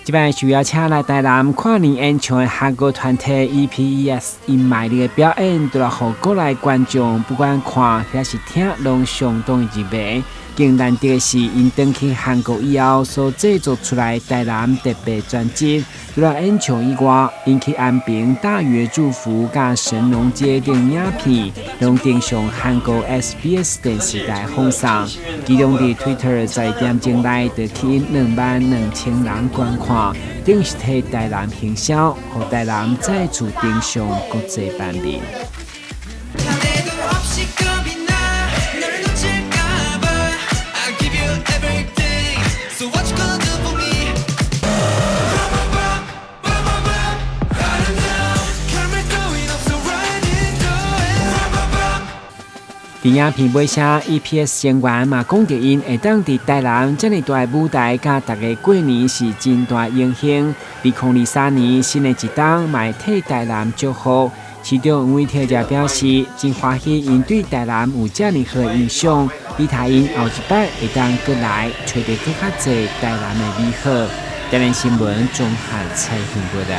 這擺受邀請來台南跨年演唱的韓國團體 EPES，𪜶賣力的表演，都來予國內觀眾不管看抑是聽，攏相當入迷。更難得的是，𪜶轉去韓國以後所製作出來台南特別專輯，除了演唱以外，𪜶去安平大禹祝福佮神農街等影片，攏登上韓國 SBS 電視台放送。其中佇 Twitter 12點鐘內就吸引22,000人觀看，等於是替台南行銷，予台南再次登上國際版面。 없이 겁이 나 너를 놓칠까봐 I give you everything So what you gonna do for me? 아름다운 결말 따윈 없어 Running through 佇影片尾聲，EPS 成員嘛講著𪜶會當佇台南遮爾大的舞台，佮大家過年是真大榮幸。2023年新的一冬，嘛會替台南祝福。市長吳鐵就表示，真歡喜𪜶對台南有遮爾好的印象，期待𪜶後一擺會當閣來，揣著閣較濟台南的美好。台南新聞綜合採訪報道。